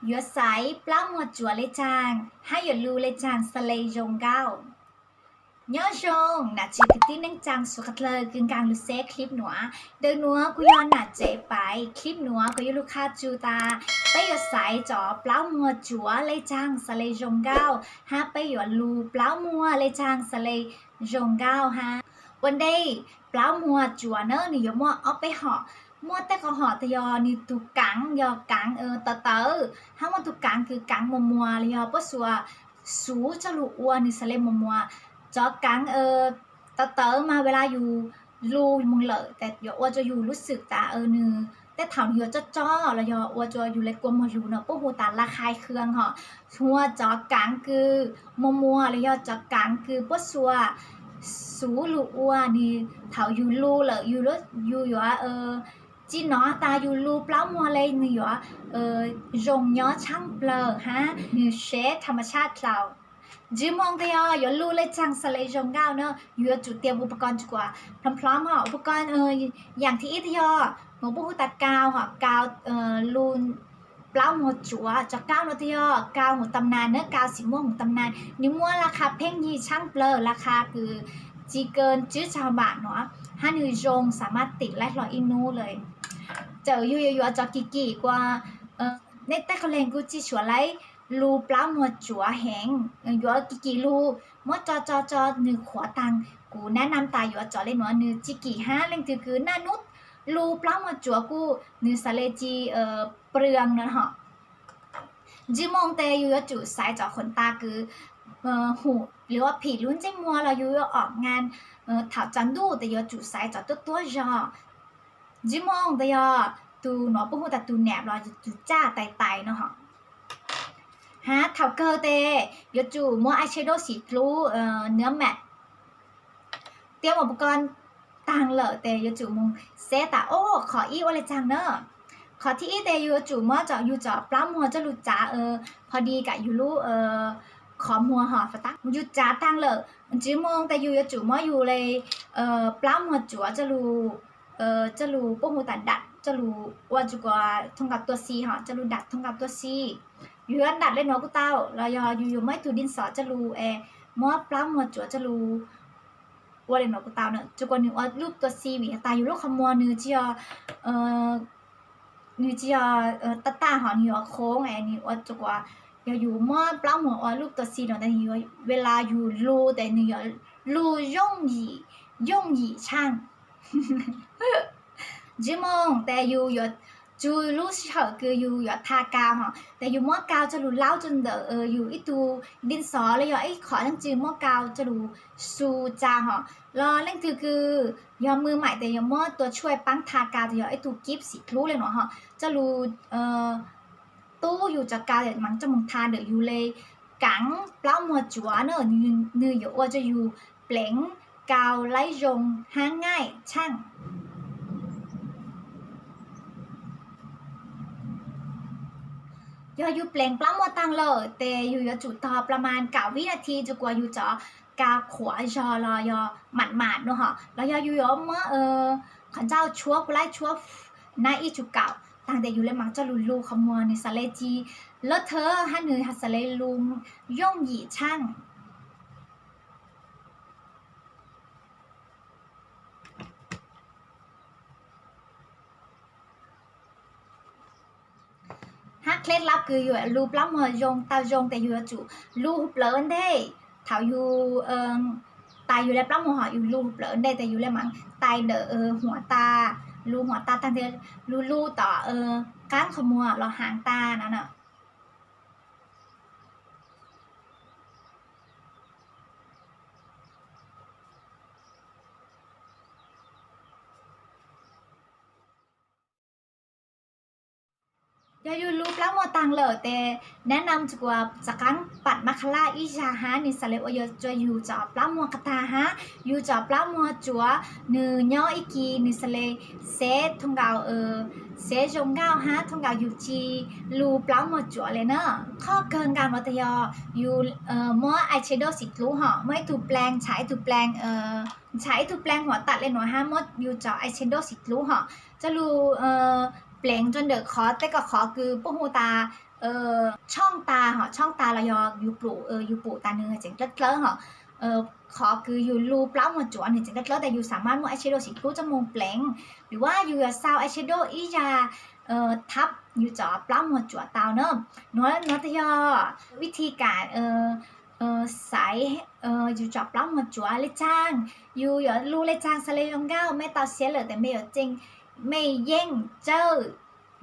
Yuav xaiv plaub muag tsuav le caag hab yuav lug le caag xav le zoo nkauj? Nyob zoo nam txiv kwv tij neej tsaa suav qhov dlawg kws nkaag lug saib clip nuav. Dlawg nuav kuj yog nam tsev paiv clip nuav kuv yuav lug qha txug tas peb yuav xaiv cov plaub muag tsuav le caag xav le zoo nkauj hab peb yuav lug plaub muag le caag xav le zoo nkauj hab. Ua ntej, plaub muag tsuav na nwg yuav muaj ob peb hom. Muaj tej qhov hom tas yog nwg tug kaav yog kaav tawv tawv, hab muaj tug kaav kws kaav muas muas los yog puab xuas xuv coj lug ua nwg xav le muas muas. Cov kaav tawv tawv mas ua le yus lug moog lawm tas yuav ua rua yus lub xwm tas nwg tej thaum nwg yuav tsob tsob los yog ua rua yus le kua muag lug no puab hu tas la khai khương hom. Ua cov kaav kws muas muas los yog cov kaav kws puab xuas xuv lug ua nwg thaum yus lug lawm yus yuav tsi nov tas yus lug plaub muag le nwg yuav zoo nyob tshaaj plawg hab nwg seb tham ma tshaj dlhau. Ntsis moog tas yog yuav lug le caag xav le zoo nkauj na, yus yuav tsum tiam upakorn tsuas kuas plhoov plhoov hom. Upakorn yaam thib ib tas yog nuav puab hu tas kaus hom, kaus lug plaub muag tsuav. Cov kaus nuav tas yog kaus hum tam nas na, kaus xim muab hum tam nas, nwg muaj la kha pheej yig tshaaj plawg, la kha kws tsi kws tsib caug npam nuav, hab nwg zoo xam maj tim laib hlo ib nub le. Txawm yug yuav yuav cov kim kim kuas nej tej qhov leeg kuj tsi suav laib lug plaub muag tsuav heev, yuav kim kim lug, muab tso tso tso nwg qhuav taag. Kuv nab nam tas yuav cov le nuav nwg tsi kim hab leej twg kws naj nub lug plaub muag tsuav kuj nwg xav le tsi prwng no hom. Ntsis moog tes yug yuav tsum xaiv cov khuam tas kws hum lug phim lub ntsej muag los yug yuav om ngaa thaum tsaus ntuj tes yuav tsum xaiv cov tuab tuab zog. Ntsis moog tas yog tug nuav puab hu tas tug nam los tug tsaj tais tais no hom. Hab thaum kawg tes yuav tsum muab eyeshadow xim dlub nws mam tiab ua pov ko taag lawm tes yuav tsum moog xeb tas o qhov ib ua le caag na. Qhov thib ib tes yug yuav tsum muab yug cov plaub muag coj lug tsav pho di kam yug lub qhov muag hom. Yug tsav taag lawm, ntsis moog tes yug yuav tsum muab yug le plaub muag tsuav coj lug puab hu tas dam coj lug ua tsuas kuas thoob nkaus tua xi hom, coj lug dam thoob nkaus tua xi. Yug yuav dam le nuav kuj tau los yog yug yuav muab ib tug dib xov coj lug es muab plaub muag tsuav coj lug ua le nuav kuj tau na, tsuas kuas nwg ua lub tua xi vim has tas yug lub qhov muag nwg tsi yog, nwg tsi yog taj taj hom, nwg yuav khoob es nwg ua tsuas kuas yog yug muab plaub muag ua lub tua xi no tas ua le yug lug tes nwg yuav lug yooj yim, yooj yim tshaaj. Ntsis moog tes yug yuav tsug lub sij hawm kws yug yuav tha kaus hom tes yug muab kaus coj lug laub rua ntawm yug ib tug dib xov los yog ib qhov leej twg muab kaus coj lug xu tsa hom. Los leej twg kws yog mws maim tes yog muab tua tshuaj paab tha kaus tes yog ib tug kib xim dlub le nuav hom coj lug tub yug cov kaus maam coj moog tha ntawm yug le kaav plaub muag tsuav na, nwg yuav ua rua yug pleev kaus laib zoo hab ngaim tshaaj. Yog yug pleev plaub muag taag lawm tes yug yuav tsum tog pla mas kaum vib nas thi tsuas kuas yug cov kaus qhuav zog los yog mam mam no hom, los yog yug yuav muab qhov ntsauj tshuab kuv laib tshuab nab ib tsug kaum taag tes yug le maam coj lug lug qhov muag nwg xav le tsi lab thawb hab nwg xav le lug yooj yim tshaaj. Hab khleb lab kws yuav lug plaub muag zoo tau zoo tes yug yuav tsum lug plawv ntej. Thaum yug tais yug le plaub muag hom yug lug plawv ntej tes yug le maam tais ntawm huam tas, lug huam tas taag tes lug lug tom qaab qhov muag los hav tas no na. Yog yug lug plaub muag taag lawm tes nab nam tsuas kuas rov qaab pam mas kha laj ib zag hab nwg xav le ua yuav tsua yug cov plaub muag qhov tag hab yug cov plaub muag tsuav nwg nyob ib kis nwg xav le xeb thoob nkaus, xeb zoo nkauj hab thoob nkaus yug tsi lug plaub muag tsuav le na. Qhov kawg nkaus nuav tas yog yug muab eyeshadow xim dlub hom, muab ib tug pleeg, ntshav ib tug pleeg, ntshav ib tug pleeg huam tam le nuav hab muab yug cov eyeshadow xim dlub hom coj lug pleev rua ntawm qhov tej ko, qhov kws puab hu tas tshooj tas hom, tshooj tas los yog yus pum, yus pum tas nwg tseem dlawb dlawb hom. Qhov kws yus lug plaub muag tsuav nwg tseem dlawb dlawb tas yus xam maj muaj eyeshadow siv kub coj moog pleev, hos yus yuav xaa eyeshadow ib zag thab yus cov plaub muag tsuav tau na. Nuav, nuav yog vib thi kam xaiv yus cov plaub muag tsuav le caag. Yus yuav lug le caag xaav le zoo nkauj, mej tau siab lawm tes mej yuav tseem, mej yeej tsawj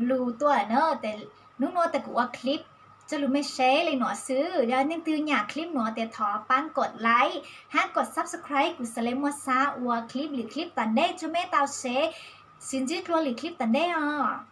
lug tuaj na. Tes nub nuav tes kuv ua clip coj lug mej saib le nuav xwb. Yog leej twg nyam clip nuav tes thov paab kod like hab kod subscribe kuv xaav le muaj xab ua clip lwm clip tom ntej tsua mej tau saib. Sib ntsib dlua lwm clip tom ntej os.